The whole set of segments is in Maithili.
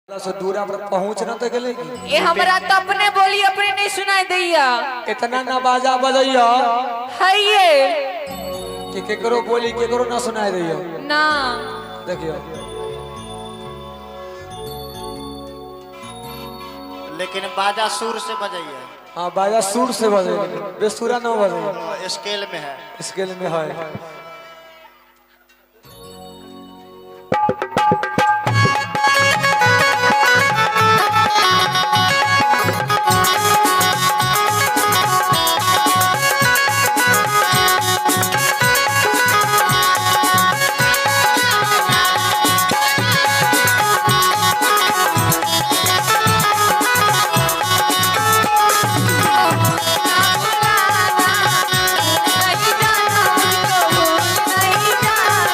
से दूरा पर पहुंच न त गेलै की? ए हमरा तो अपने बोली अपने नहीं सुनाई दैया। इतना ना बाजा बजैया हइये कि केकरो बोली केकरो ना सुनाई दैया। ना देखियो लेकिन बाजा सुर से बजाइए। हाँ बाजा सुर से बजे, बेसुरा ना बजे। स्केल में है, स्केल में है। नहीं जाना मुझको भूल नहीं जाना।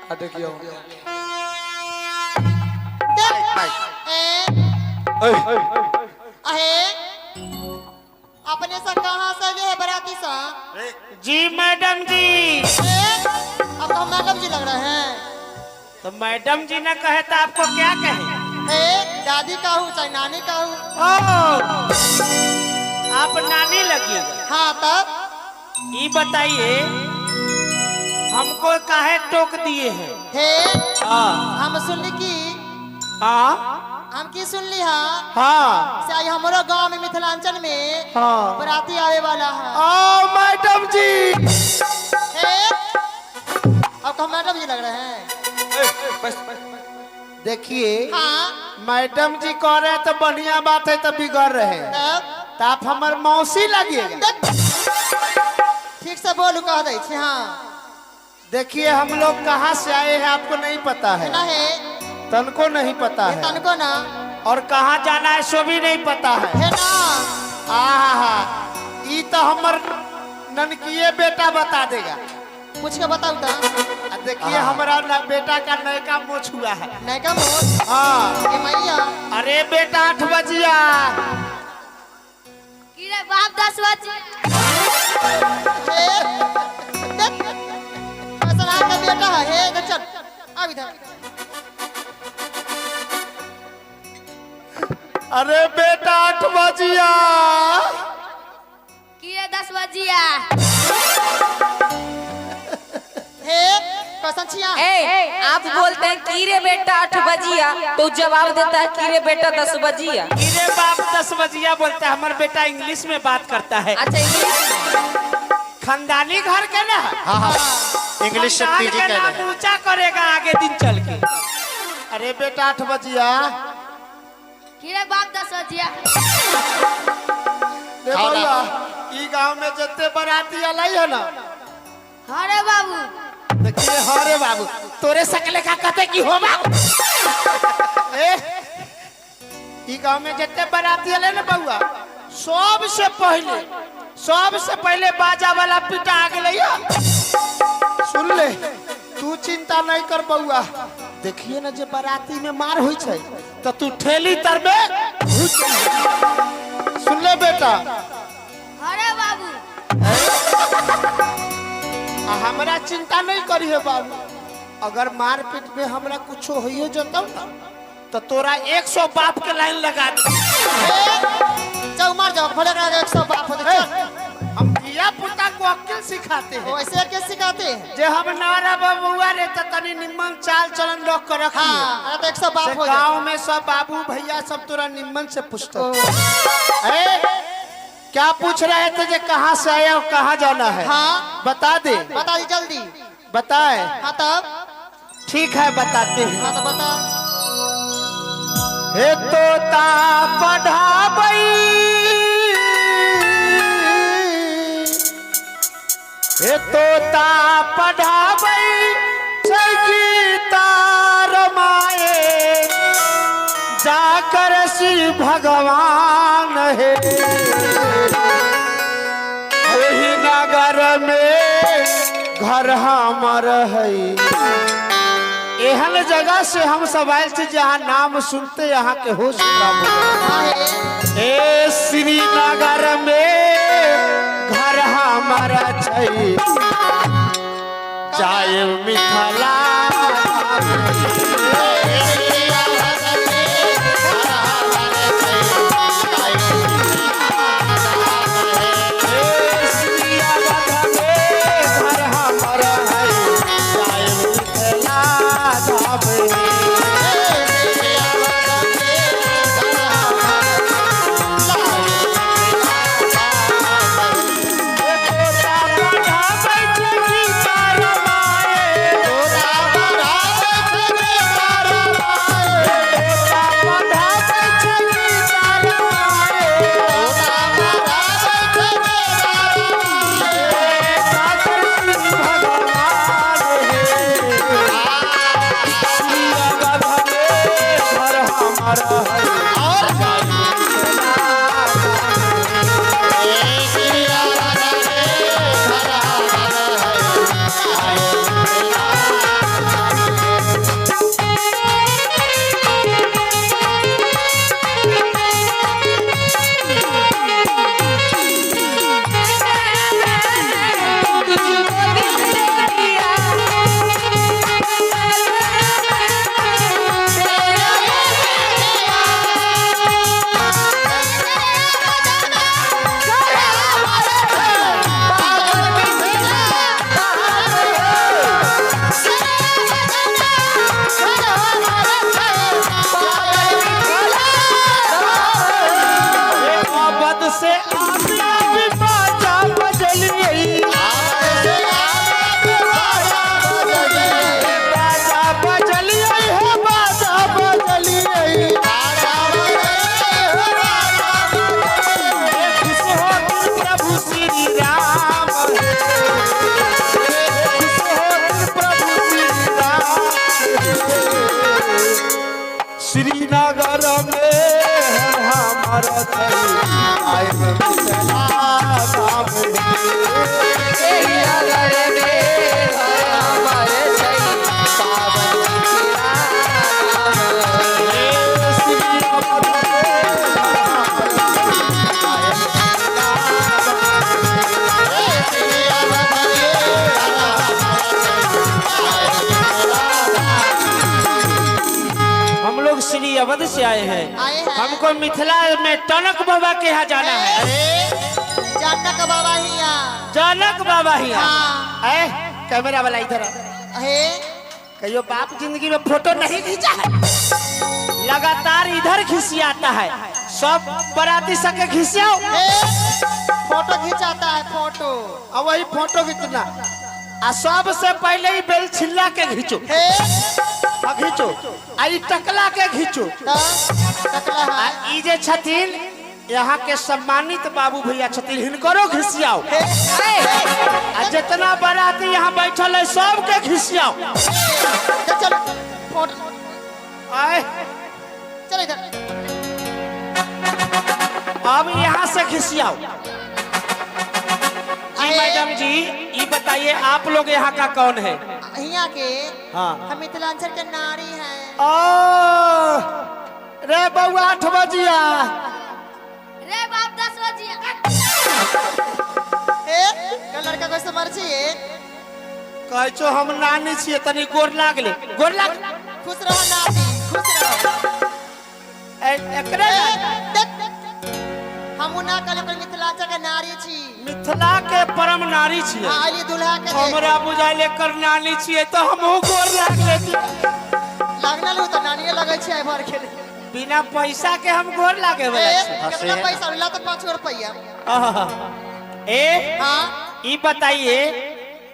आ देखियो ए, अहे अपने से कहाँ से ये है बराती सा? जी मैडम जी। ए, अब तो हम मैडम जी लग रहे हैं। तो मैडम जी ने कहे तो आपको क्या कहे? ए, दादी का हूँ चाहे नानी का हूँ। ओ, आप नानी लगिएगा। हाँ तब ये बताइए हमको काहे टोक दिए हैं? हे हाँ हम सुनली की हाँ हम की सुनली हाँ हाँ से आई हमारो गांव में मिथिलांचल में हाँ। बराती आवे वाला है। ओ मैडम जी। हे, अब तो हम मैडम जी लग रहे हैं। बस देखिए हाँ मैडम जी कह रहे हैं तो बढ़िया बात है, तो बिगड़ रहे हैं। तब तो आप हमार मौसी लगिएगा। देख, ठीक से बोलू कह दै छी। हाँ देखिए हम लोग कहाँ से आए हैं आपको नहीं पता है, ना है तनको नहीं पता है, तनको ना, और कहाँ जाना है सो भी नहीं पता है। हे ना आहा ई तो हमर ननकिए बेटा बता देगा। पूछ के बताऊ तो। आ देखिए हमारा बेटा का नयका मोछ हुआ है। नयका मोछ? हाँ। ए मैया। अरे बेटा 8 बजिया। की रे बाप 10 बजे। हे देख कैसन आपका बेटा है। हे इधर चल अब इधर। अरे बेटा 8 बजिया। की रे 10 बजिया। हे कैसन छिया? ए आप बोलते हैं की रे बेटा 8 बजिया, तो जवाब देता है की रे बेटा 10 बजिया। की रे बाप 10 बजिया बोलता है। हमारा बेटा इंग्लिश में बात करता है। अच्छा इंग्लिश में। खानदानी घर के ना। हाँ हाँ इंग्लिश से खानदान पीजी के कह नाम रहे हैं। ऊंचा करेगा आगे दिन चल के। अरे बेटा 8 बजिया। की रे बाप 10 बजिया। रे खाओ ना। बउआ, ई गांव में जते बराती अलई है ना। हाँ रे बाबू। देखिए हाँ रे बाबू तोरे सकले का कहते की हो बाबू। ए ई गांव में जते बराती अले ना बउआ, सबसे पहले बाजा वाला पिटा आ गेलै। सुन ले तू चिंता नहीं कर बउआ, देखिए ना जे बराती में मार हुई छै तो तू ठेली तर में घुस जइहे। सुन ले बेटा। हाँ रे बाबू। आ हमरा चिंता नहीं करी है बाबू, अगर मारपीट में हमरा कुछ होइए जतौ ना तो तोरा 100 बाप के लाइन लगा दे। जाओ मार जाओ भले 100 बाप होते। चल हम किया पुता को अक्ल सिखाते हैं। वैसे के सिखाते हैं जे हम नारा बबुआ रे त तनी निम्मन चाल चलन रख के रखी। हाँ अरे तो 100 बाप हो गांव जाए। में सब बाबू भैया सब तोरा निम्मन से पूछते। ए क्या पूछ रहे थे जे कहाँ से आया और कहाँ जाना है? हाँ। बता दे। बता दी जल्दी। बताए। हाँ तब। ठीक है, बताते हैं। हाँ तो बता। हे तोता पढ़ाबई, हे तोता पढ़ाबई छै गीता रमाए, जाकर श्री भगवान है। ओही नगर में घर हमर है। एहन जगह से हम सब आयल छी जहाँ नाम सुनते यहाँ के होश खराब हो जाए। हाँ हे। ए श्रीनगर में घर हमारा छै, जाय मिथिला। ए श्रीनगर में घर हमारा है, जाय मिथिला धाम। तोता पढ़ाबै छै गीता रमाए, तोता पढ़ाबै छै गीता रमाए, तोता पढ़ाबै छै गीता रमाए, जाकर श्री भगवान हे। श्री अवध में घर हमारा है, और तुझको दिल दे दिया, अवध से आबी आबी बाजा बजलियै, बाजा बजलियै हे, बाजा बजलियै। खुश होथिन प्रभु श्री राम हे, खुश होथिन प्रभु श्री राम हे। श्रीनगर में हमर छै, आयब मिथिला धाम हे। नगर में घर हमर छै, पावन मिथिला धाम। श्री अवध में हम लोग श्री अवध से आए हैं। आए हैं। हमको मिथिला में टनक बाबा के यहाँ जाना है। जनक बाबा हिया। जनक बाबा ही हाँ। ए कैमरा वाला इधर आ। हे। कहियो बाप जिंदगी में फोटो नहीं खींचा है, लगातार इधर खिसियाता है। सब बराती सके खिसियाओ। हे, फोटो खिंचाता है फोटो। अब वही फोटो खींचना। आ सबसे पहले ही बेल छिल्ला के घींचो। हे। आ घींचो, आ ई टकला के घींचो। तो टकला आ है। ई जे छथिन यहाँ के सम्मानित बाबू भैया छथिन, हिनकरो घिसियाओ। हे। आ जितना बाराती यहाँ बैठल है सबके घिसियाओ। चल चल फोटो। आए चल इधर। अब यहाँ से घिसियाओ। जी अरे। मैडम जी, ये बताइए आप लोग यहाँ का कौन है? हिया के। हाँ। हम मिथिलांचल के नारी हैं। ओ रे बउआ 8 बजिया। रे बाप 10 बजिया। ए का लड़का कैसे मर छी? कहै छो हम नानी छियै, तनी गोर लागले, गोर लाग। खुश रहो नानी, खुश रहो। ए, एकरे ए, देख हमू ना कहले पर मिथिलांचल के नारी छी। मिथिला के परम नारी छियै। हाँ, आइए दूल्हा के देख। हमरा बुझाइले कर नानी छियै तो हमहू गोर लागले। लागल हो तो नानिए लगै छै भर के। बिना पैसा के हम गोर लागे ए, वाला छी। कितना पैसा ला तो 5 रुपया। आहा। ए हाँ ई बताइए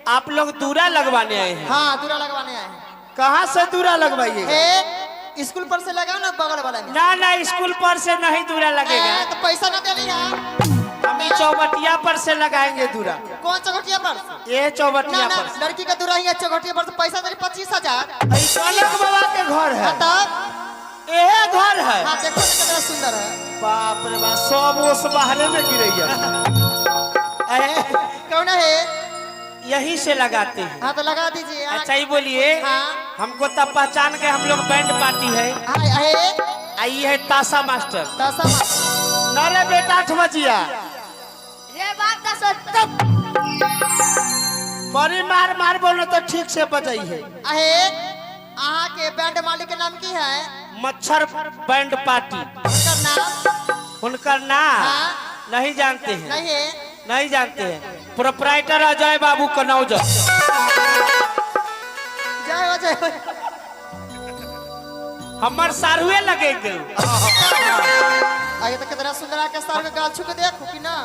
आप लोग दूरा लगवाने आए हैं? हाँ, दूरा लगवाने आए हैं। कहाँ से दूरा लगवाइएगा? हे, स्कूल पर से लगाओ ना, बगल वाला में। ना ना, स्कूल पर से नहीं दूरा लगेगा। ए, तो पैसा ना देनी है। हम ई चौबटिया पर से लगाएंगे दूरा। कौन चौखटिया पर? ये ना चौबटिया ना पर से। लड़की का दूरा ही चौखटिया पर से। पैसा देनी 25,000। ई कनक बाबा के घर है। हाँ, तब ये घर है। हाँ, देखो ना कितना सुंदर है। बाप रे बाप, सब ओस बाहरे में गिरैया। कौन है? यहीं से लगाते हैं। हाँ, तो लगा दीजिए। हाँ, अच्छा ही बोलिए। हाँ। हमको तब पहचान के हम लोग बैंड पार्टी है। हाँ, है। आई है ताशा मास्टर। दसा ना रे बेटा 8 बजिया। रे बाप 10 बजिया। बड़ी मार मार बोलो तो ठीक से बजाई है। अहे, अहाँ के बैंड मालिक के नाम की है? मच्छर बैंड पार्टी। उनका नाम? उनका नाम हाँ। नहीं जानते हैं। नहीं है। नहीं जानते हैं। प्रोपराइटर अजय बाबू कनौज। जय हो, जय हो। हमार सारुए लगेंगे। आगे तो कितना सुंदर आके सार के गाल छू के देखो कि ना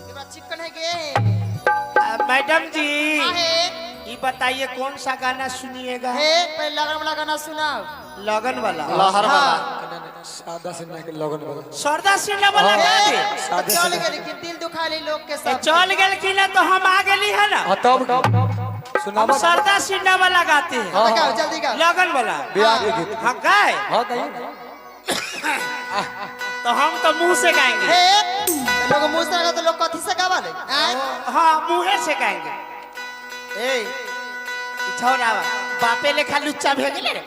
कितना चिकन है गे। मैडम जी, आहे। ये बताइए कौन सा गाना सुनिएगा? हे, पहले लगन वाला गाना सुनाओ। लगन वाला। लहर वाला। सादा सिन्हा के लगन वाला। शारदा सिन्हा वाला गा दे। हे, तो चल गेली कि दिल दुखा ली लोग के सब। चल गेल कि ना तो हम आ गेली है ना। हाँ, तब हम सुनावा। शारदा सिन्हा वाला गाते हैं। हाँ, गाओ, जल्दी गाओ। लगन वाला। ब्याह के गीत। हाँ गाए। हाँ, गाइए। तो हम तो मुंह से गाएंगे। हे, तो लोग मुंह से गाओ तो लोग कथी से गावा ले? आय? हाँ, मुंहे से गाएंगे। ए छोरा बापे लेखा लुच्चा भे गेले रे।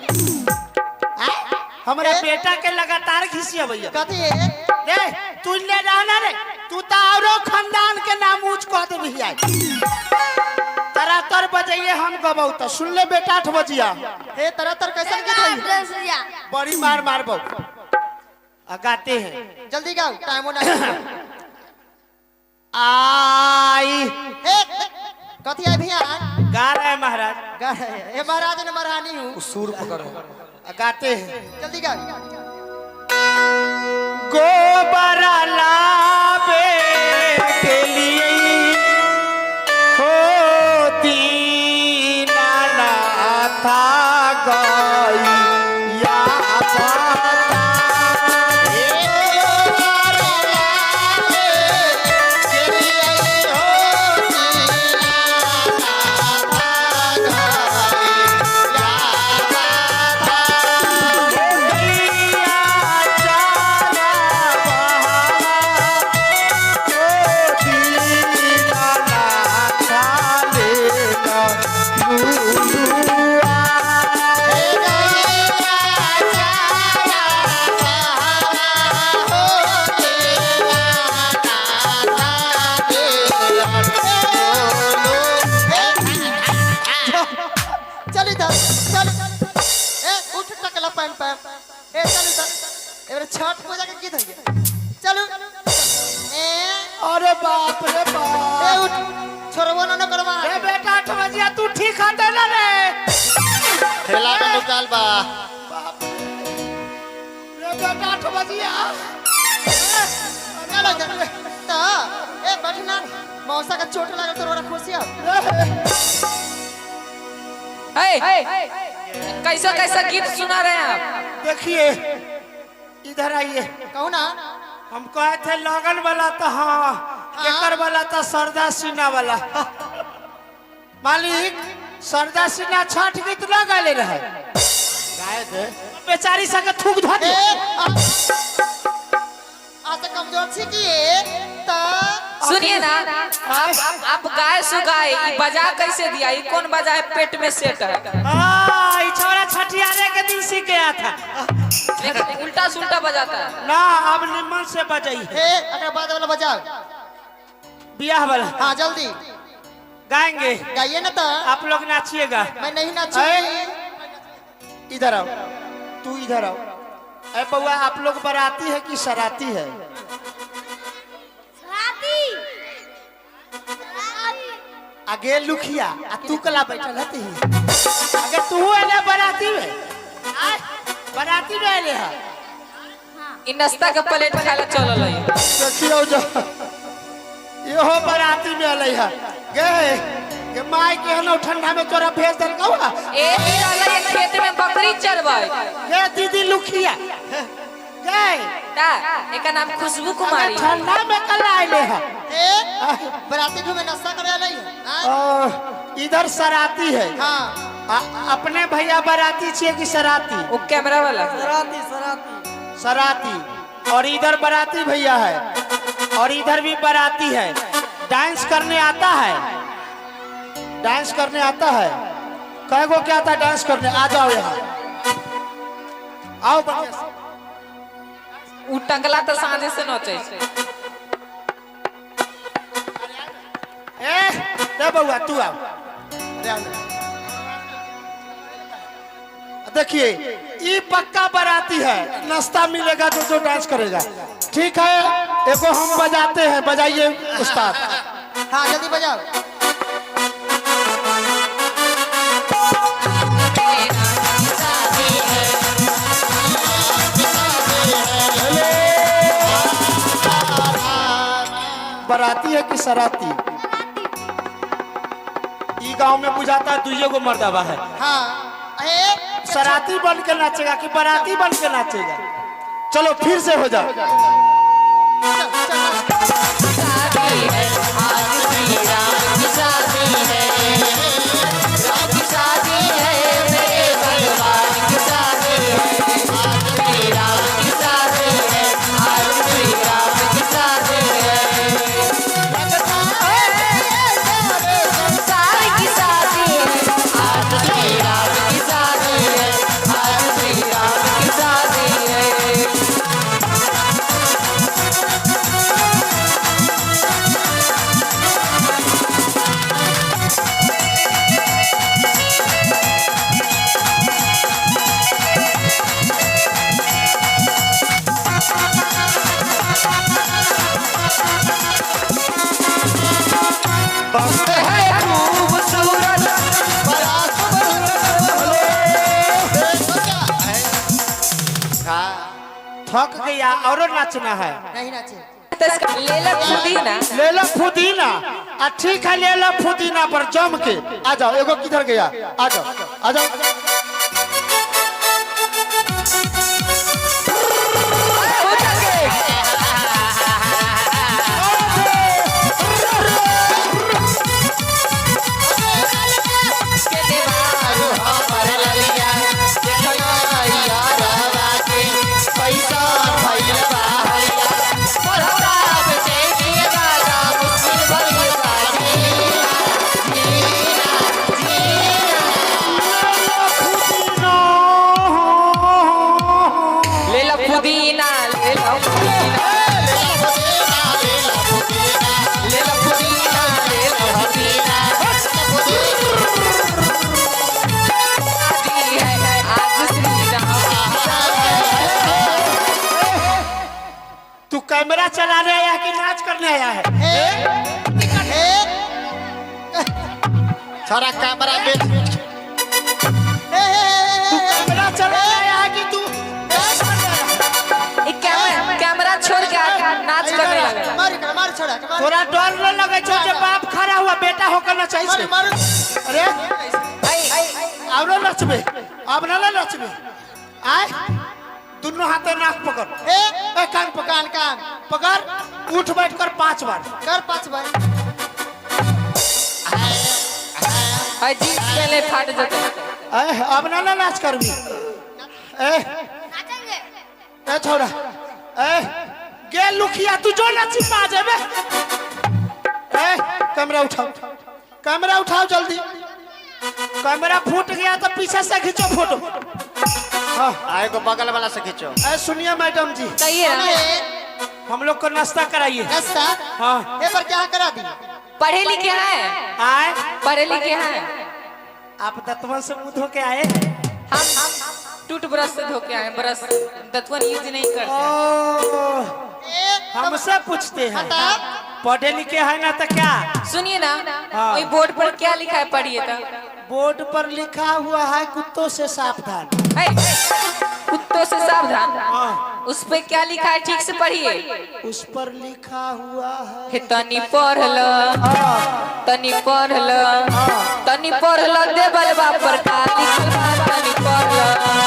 आय? हमरा बेटा के लगातार घिसिया भैया। कथी है? रे तू ले रहना रे, तू तो औरो खानदान के नाम ऊंच कह दे भैया। तरा तर बजाइए हम गबौ तो सुन ले बेटा 8 बजिया। हे, तरह तर कैसन गीत है? 10 बजिया। बड़ी मार मार बौ। आ गाते हैं। जल्दी गाओ, टाइम हो ना। आई। हे, कथी आई भैया? गा रहे हैं महाराज। गा रहे हैं। हे महाराज ने महारानी हूँ। सुर पकड़ो। गाते हैं। जल्दी गाओ। गोबर लावे के लिए होती नाना था गैया पाता। गैया चारा बहावा होती नाना था लेना लुलुआ। चल इधर, चल। ए, उठ टकला पैन पैन। ए, चल इधर। एबरे छठ पूजा के गीत है। चलू। ए, अरे बाप रे बाप। ए, उठ। छोड़बो ना न करवा। ए बेटा 8 बजिया तू ठीक हते ना रे। ठेला में निकाल बा। बाप रे बेटा 8 बजिया। चलो इधर। त, ए, बैठ ना। मौसा का चोट लागल तो रोड़ा खुशी हो। कैसा कैसा गीत सुना रहे हैं आप? देखिए इधर आइए। कहू ना। हम कहे थे लगन वाला तो हाँ, केकर वाला तो शारदा सिन्हा वाला। मालिक शारदा सिन्हा छठ गीत न गाले रहे। गाए थे। बेचारी संग थूक धो ए, दे। आ से कमजोर छी की ए, त सुनिए ना, आप गाय सो गाय, ई बजा कैसे दिया? ई कौन बजा है? पेट में सेट है। हाँ, ई छोरा छठियारे के दिन सीख गया था। लेकिन उल्टा सुल्टा बजाता है। ना अब निमन से बजाई है। हे, अगर बाद वाला बजाओ। ब्याह वाला। हाँ, जल्दी गाएंगे। गाइए ना तो। आप लोग नाचिएगा। मैं नहीं नाचूंगी। इधर आओ, तू इधर आओ। अरे बउआ, आप लोग बराती है कि शराती है? शराती। आगे लुखिया, आ तू कला बैठल हती। आगे तू एले बराती में, बराती में एले है। ई नाश्ता के प्लेट खाए ला चलल है। देखियो जो इहो बराती में एले है। गे के माई के हनो ठंडा में तोरा भेज देलकौ। ए रहलै बकरी चरबै। ये दीदी लुखिया गए। ता एकर नाम खुशबू कुमारी। ठंडा में कल आए है। ए बराती घूमे नाश्ता करे नहीं है? इधर सराती है। हाँ। अपने भैया बराती छिए कि सराती? वो कैमरा वाला सराती सराती सराती। और इधर बराती भैया है और इधर भी बराती है। डांस करने आता है? डांस करने आता है? कह गो क्या आता है डांस करने? आ जाओ यहाँ आओ बढ़िया से। उ टंगला तो साँझे से नचै छै। ए रे बउआ तू आओ। अरे आओ ना। देखिए ये पक्का बराती है, नाश्ता मिलेगा जो जो डांस करेगा। ठीक है, एगो हम बजाते हैं, बजाइए उस्ताद। हाँ जल्दी बजाओ। बराती है कि सराती? ई गांव में बुझाता है दुइये गो मर्दाबा है। हाँ ए सराती बन के नाचेगा कि बराती बन के नाचेगा? चलो फिर से हो जाओ। चल चल। थक गया और नाचना है। नहीं नाचे। ले लो पुदीना। ले लो पुदीना। आ ठीक है, ले लो पुदीना पर जम के आ जाओ। एगो किधर गया? आ जाओ आ जाओ। ले लो पुदीना, ले लो पुदीना, ले लो पुदीना, ले लो पुदीना। शादी है आज श्री राम। तू कैमरा चलाने आया कि नाच करने आया है? ए ए सारा कैमरा बेच। ए तू कैमरा चलाने आया है कि तू नाच करने आया है? ई कैमरा छोड़ के नाच करने लगा। मार मार छोड़ा मार। तोरा डर न लगे छो जे बाप खड़ा हुआ बेटा होकर नचाई मार छे? मार। अरे और नचबे अब ना नचबे। आए दोनों हाथे नाक पकड़। ए ए कान पकड़, कान कान पकड़। उठ बैठ कर 5 बार कर 5 बार। आई जींस पहले फाट जते। ए अब ना ना नाच करबी। ए नाचेंगे। ए छोड़ा ए गे लुखिया तू जो नाची पा जेबे। ए कैमरा उठाओ, कैमरा उठाओ जल्दी। कैमरा फूट गया तो पीछे से खींचो फोटो। हाँ आए को बगल वाला से खींचो। ए सुनिए मैडम जी, कहिए ना। हम लोग को नाश्ता कराइए। नाश्ता? हाँ। ए पर क्या करा दी? पढ़े लिखे हैं? आए पढ़े लिखे हैं? आप दतवन से मुंह धो के आए? हम टूथब्रश से धो के आए। ब्रश दतवन यूज नहीं करते। हमसे पूछते हैं पढ़े लिखे है ना तो क्या? सुनिए ना, हाँ। वही बोर्ड पर क्या लिखा है पढ़िए तो। बोर्ड पर लिखा हुआ है कुत्तों से सावधान। कुत्तों से सावधान। हाँ। उस पे क्या लिखा है ठीक से पढ़िए। उस पर लिखा हुआ है तनी पढ़ल, तनी पढ़ल, तनी पढ़ल देवल बापर का लिखल बा, तनी पढ़ल।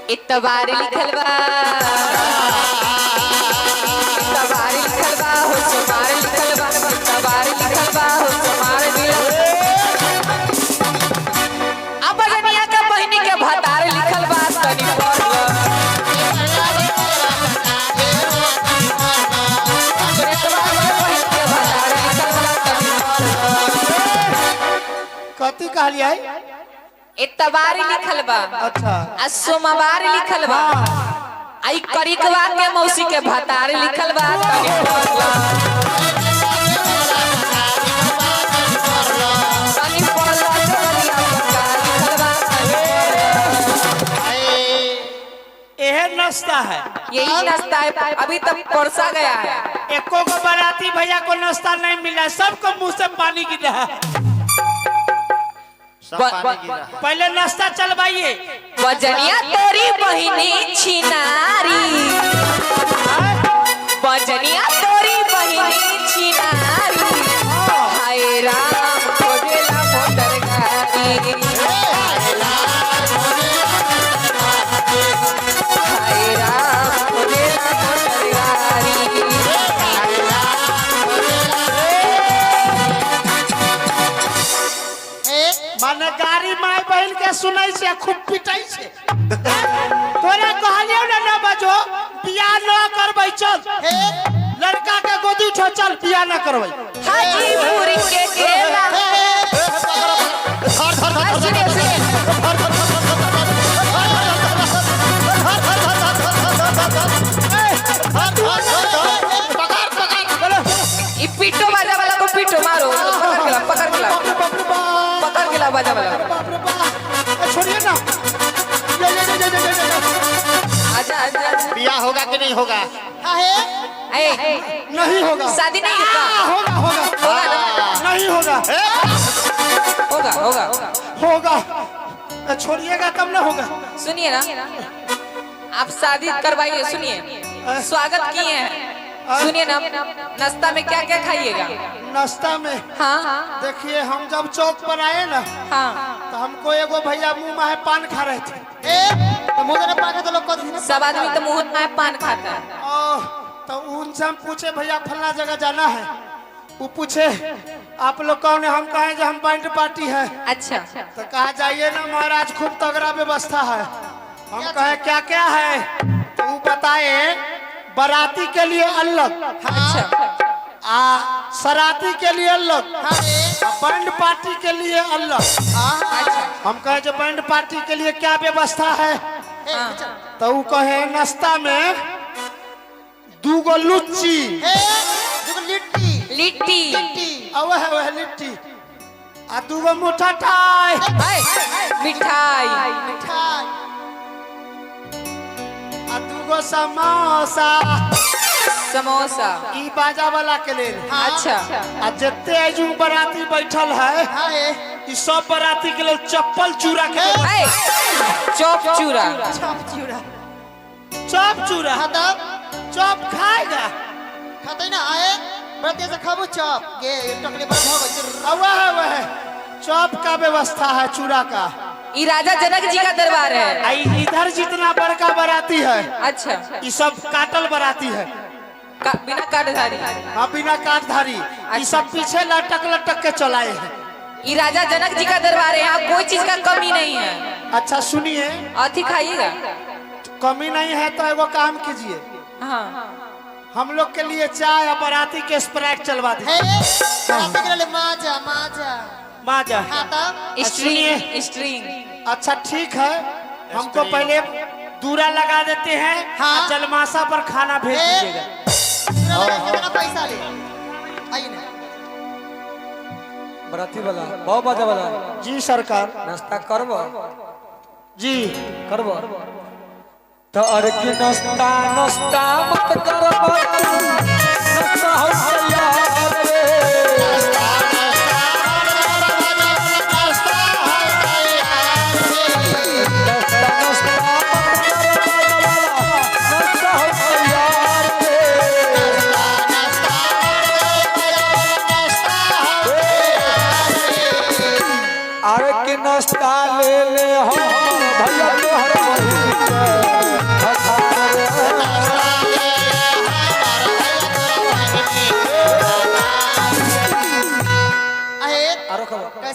इतवार लिखल बा, इतवार लिखल बा हो सोमार लिखल बा, इतवार लिखल बा हो सोमार लिखल। अब बजनिया के बहिनी के भतार लिखल बा तनी पढ़ ल। इतवार के बहिनी के भतार लिखल बा तनी पढ़ ल। कथी कहलियै? इतवार लिखल बा। अच्छा। आ सोमवार लिखल बा, आई करिकवा के मौसी के भतार लिखल बा तनी पढ़ ल। तनी पढ़ ल चोरनिया पक्का लिखल बा तनी पढ़ ल। एहे नाश्ता है। यही नाश्ता है, अभी तक परसा गया है। एको को बाराती भैया को नाश्ता नहीं मिला, सबको मुंह से पानी गिर रहा है। सब पानी गिरा। पहले नाश्ता चलवाइए। बजनिया तोरी बहिनी छिनारी, बजनिया तोरी बहिनी छिनारी, हाय राम खोजेला मोटर गाड़ी, हाय राम खोजेला मोटर गाड़ी। माने गाड़ी माय बहन के सुनै छै, खूब पिटै छै। तोरा कहलियौ ने न बजो, बियाह न करबै, चल लड़का के गोदी उठो, चल बियाह न करबै। हाजीपुर के केला। धर धर धर। सुनिए सुनिए। पकड़ पकड़। ई पीटो बाजा वाला को पीटो मारो, पकड़ के ला, पकड़ के ला, बाप रे बाप रे बाप, पकड़ के ला बाजा वाला। बाप रे बाप, ए, छोड़िए ना। ये ये ये ये ये ये। आजा आजा आजा। बियाह होगा कि नहीं होगा? हाँ हे। ए नहीं होगा। शादी नहीं होगा? होगा होगा। होगा ना? नहीं होगा। होगा होगा होगा। ए, छोड़िएगा तब ना होगा। सुनिए ना, आप शादी करवाइए, सुनिए स्वागत किए हैं, सुनिए ना, नाश्ता में क्या क्या खाइएगा? नाश्ता में हाँ देखिए, हम जब चौक पर आए ना, हाँ, तो हमको एगो भैया मुंह में पान खा रहे थे। ए तो मुंह में पान तो लोग कथी ना। सब आदमी तो मुंह में पान खाता है। और तो उनसे हम पूछे भैया फलना जगह जाना है, वो पूछे आप लोग कौन है? हम कहें जो हम बैंड पार्टी है। अच्छा। तो कहा जाइए ना महाराज, खूब तगड़ा व्यवस्था है। हम कहे क्या क्या है? तो वो बताए बाराती के लिए अलग, अच्छा, आ सराती के लिए अलग, बैंड पार्टी के लिए अलग। अच्छा। हम कहे जो बैंड पार्टी के लिए क्या व्यवस्था है? तो वो कहे नाश्ता में दूगो लुच्ची, लिट्टी, लिट्टी, और वह वह लिट्टी, आ दूगो मुठाठाई, मिठाई, मिठाई, आ दूगो समोसा, समोसा ई बाजा वाला के लेल। अच्छा। आ जत्ते आजू बाराती बैठल है, ई सब बाराती के लेल चप्पल चूरा के, चॉप चूरा, चॉप चूरा, चॉप चूरा। हाँ तब चॉप खाएगा? खाते ना आए बरते से खाबू चॉप के टकले पर भोग। वह है वह है चॉप का व्यवस्था है, चूरा का। ये राजा जनक जी का दरबार है। इधर जितना बड़का बाराती है, अच्छा, ये सब काटल बाराती है, बिना काटधारी। हाँ बिना काटधारी। ये सब पीछे लटक लटक के चलाए हैं। ये राजा जनक जी का दरबार है, यहाँ कोई चीज का कमी नहीं है। अच्छा सुनिए, अथी खाइएगा? कमी नहीं है तो एगो काम कीजिए, हाँ, हम लोग के लिए चाय और बाराती के स्प्राइट चलवा दीजिए। माजा माजा माजा। String string. अच्छा ठीक है, हमको पहले दूरा लगा देते हैं। हाँ। जलमासा पर खाना भेज दीजिएगा। कितना पैसा ले आइए ना। बराती वाला बहुत बाजा वाला जी सरकार। नाश्ता करबो? जी करबो। तो अरे की नाश्ता नाश्ता मत करबो, नाश्ता हो तैयार रे, नाश्ता नाश्ता हो तैयार रे, नाश्ता नाश्ता मत करबो नाश्ता हो तैयार रे, नाश्ता नाश्ता हो तैयार रे। अरे की नाश्ता ले ले हो भैया तोहर बहिन के।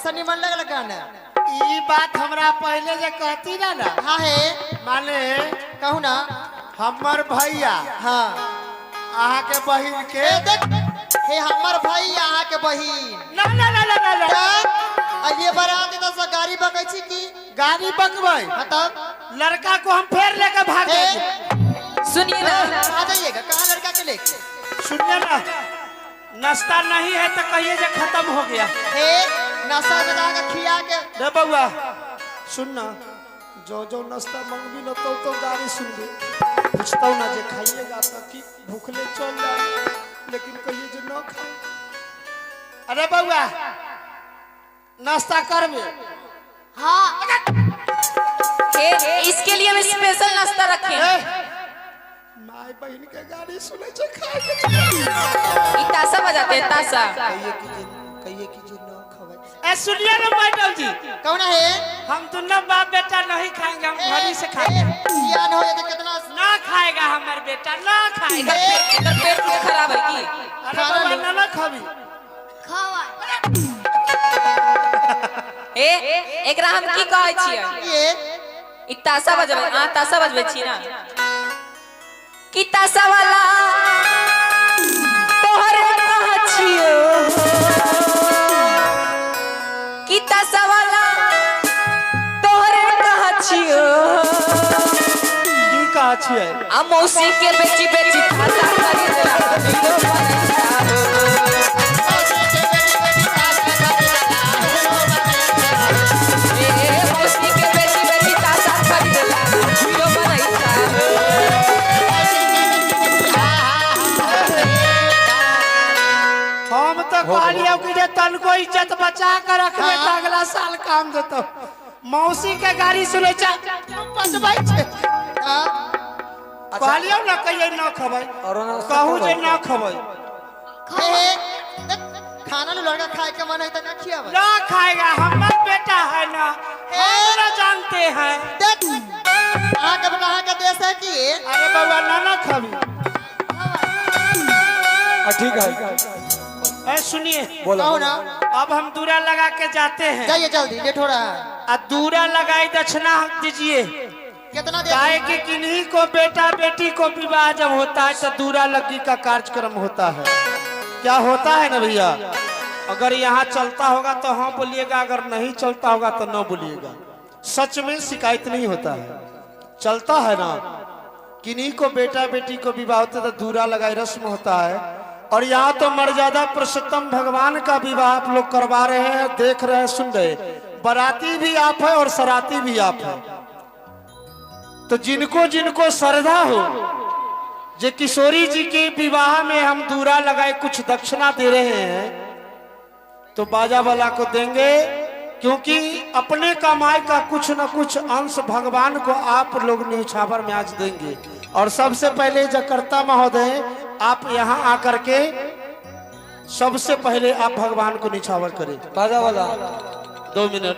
कैसा निमन लगल गाना? ई बात हमरा पहले जे कहती ना ना। हाँ हे। माने कहू ना। हमर भैया। हाँ। अहाँ के बहिन के। ए देख, हे हमर भैया अहाँ के बहिन। ना ना ना ना ना। अलिए बारात तो सब गाड़ी बकै छी की? गाड़ी बकबै। हाँ तब? लड़का को हम फेर लेके भाग जाएंगे। सुनिए ना। आ जाइएगा कहाँ लड़का के लेके? सुनिए ना, नाश्ता नहीं है तो कहिए जे खत्म हो गया। हे नाश्ता बना के खिया के। रे बउआ सुन ना, जो जो नाश्ता मंगबी ना तो गाड़ी सुनबी। पूछता ना जे खाइएगा तो कि भूखले चल जाए, लेकिन कहिए जे न खाए। अरे बउआ नाश्ता करबे? हाँ। इसके लिए हम स्पेशल नाश्ता रखे हैं। माय बहन के गाड़ी सुने छे खाए के। ई तासा बजाते हैं तासा। कहिए कि जे न खबै। ए सुनिए ना मैडम जी। कौन है? हम दोनों बाप बेटा नहीं खाएंगे, हम घर से खाएंगे। सियान हो जाते कितना ना खाएगा हमार बेटा, ना खाएगा। इधर पेट में खराब है की? अरे बाबा ना ना खाबी। खावा। ए एकरा हम की कहै छियै? ये ई तासा बजबै, हां तासा बजबै छी ना। की तासा वाला तोहरे कह छियो, की तासा वाला तोहरे कह छियो। की कह छियै? आ मौसी के बेची बेची तासा खरीदला हीरो बनैता हो। ए मौसी के बेची बेची तासा खरीदला हीरो बनैता हो। हम तो कहलियो कि जे तनको इज्जत बचा के रखबे त अगला साल काम देतो। मौसी के गाड़ी सुनै छ बचबै छै। कहलियो ना कहिए ना खबै, कहू जे ना खबै। हे खाना लो लड़का खाए के मन है त ना खियाबै। ना खाएगा हमर बेटा है ना, हम ना जानते हैं। देख अहाँ के बेटा अहाँ के देश है की? अरे बउआ ना ना खबी। ठीक है। ए सुनिए। बोलो ना। अब हम दूरा लगा के जाते हैं। जाइए जल्दी, लेट हो रहा है। आ दूरा लगाई दक्षिणा दीजिए। कितना दे? काहे कि किन्हीं को बेटा बेटी को विवाह जब होता है तो दूरा लग्गी का कार्यक्रम होता है। क्या होता है ना भैया? अगर यहाँ चलता होगा तो हाँ बोलिएगा, अगर नहीं चलता होगा तो न बोलिएगा। सच में शिकायत नहीं होता है, चलता है ना। किन्हीं को बेटा बेटी को विवाह होता है तो दूरा लगाई रस्म होता है। और यहाँ तो मर्यादा पुरुषोत्तम भगवान का विवाह आप लोग करवा रहे हैं, देख रहे हैं, सुन रहे हैं। बराती भी आप है और सराती भी आप है। तो जिनको जिनको श्रद्धा हो, जे किशोरी जी के विवाह में हम दूरा लगाए कुछ दक्षिणा दे रहे हैं तो बाजा वाला को देंगे, क्योंकि अपने कमाई का कुछ न कुछ अंश भगवान को आप लोग न्यौछावर में आज देंगे। और सबसे पहले जकर्ता महोदय आप यहाँ आकर के सबसे पहले आप भगवान को निछावर करें। बाजा वाला 2 मिनट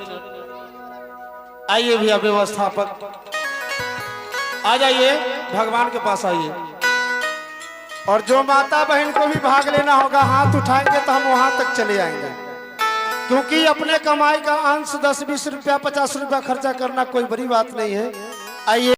आइए भैया, व्यवस्थापक आ जाइए, भगवान के पास आइए। और जो माता बहन को भी भाग लेना होगा हाथ उठाएंगे तो हम वहां तक चले आएंगे, क्योंकि अपने कमाई का अंश 10-20 रुपया 50 रुपया खर्चा करना कोई बड़ी बात नहीं है। आइए।